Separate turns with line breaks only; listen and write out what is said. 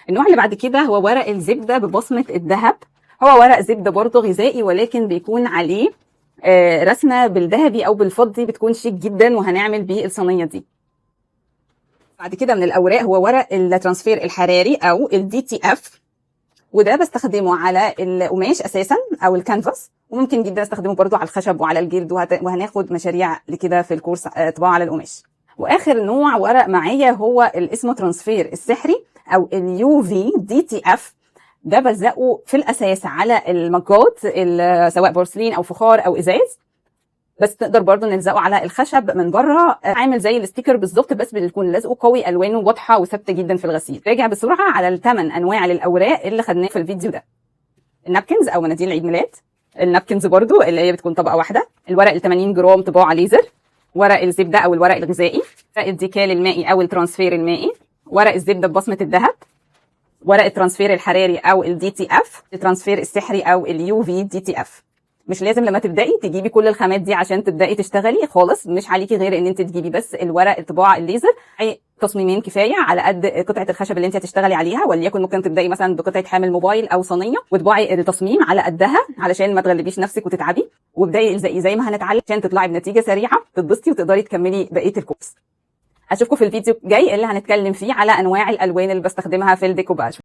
النوع اللي بعد كده هو ورق الزبدة ببصمه الذهب. هو ورق زبدة برضه غذائي، ولكن بيكون عليه رسمه بالذهبي او بالفضي، بتكون شيك جدا، وهنعمل بيه الصينية دي. بعد كده من الاوراق هو ورق ال transfer الحراري او ال DTF، وده بستخدمه على القماش اساسا او الكانفاس، وممكن جدا استخدمه برضو على الخشب وعلى الجلد، وهناخد مشاريع لكده في الكورس طباعه على القماش. واخر نوع ورق معايا هو اللي اسمه transfer السحري او ال UV DTF. ده بلزقه في الاساس على المجات، سواء بورسلين او فخار او ازاز، بس تقدر برضو نلزقه على الخشب من بره، عامل زي ال sticker بالظبط، بس بيكون لزقه قوي، الوانه واضحة وثابتة جدا في الغسيل. راجع بسرعة على الثمان انواع للاوراق اللي خدناه في الفيديو ده: ال napkins او مناديل عيد ميلاد، ال napkins برضو اللي هي بتكون طبقه واحده، الورق ال 80 جرام طباعه ليزر، ورق الزبدة او الورق الغذائي، ال decal المائي او ال transfer المائي، ورق الزبدة ببصمه الذهب، ورق ال transfer الحراري او ال DTF، ال transfer السحري او ال UV DTF. مش لازم لما تبداي تجيبي كل الخامات دي عشان تبداي تشتغلي خالص، مش عليكي غير ان انت تجيبي بس الورق الطباعة الليزر، اي تصميمين كفاية على قد قطعه الخشب اللي انت هتشتغلي عليها. وليكن ممكن تبداي مثلا بقطعه حامل موبايل او صينية وتطبعي التصميم على قدها علشان ما تغلبيش نفسك وتتعبي، وابداي الزقي زي ما هنتعلم عشان تطلعي بنتيجة سريعة تتبسطي وتقدري تكملي بقية الكورس. اشوفكم في الفيديو الجاي اللي هنتكلم فيه على انواع الالوان اللي بستخدمها في الديكوباج.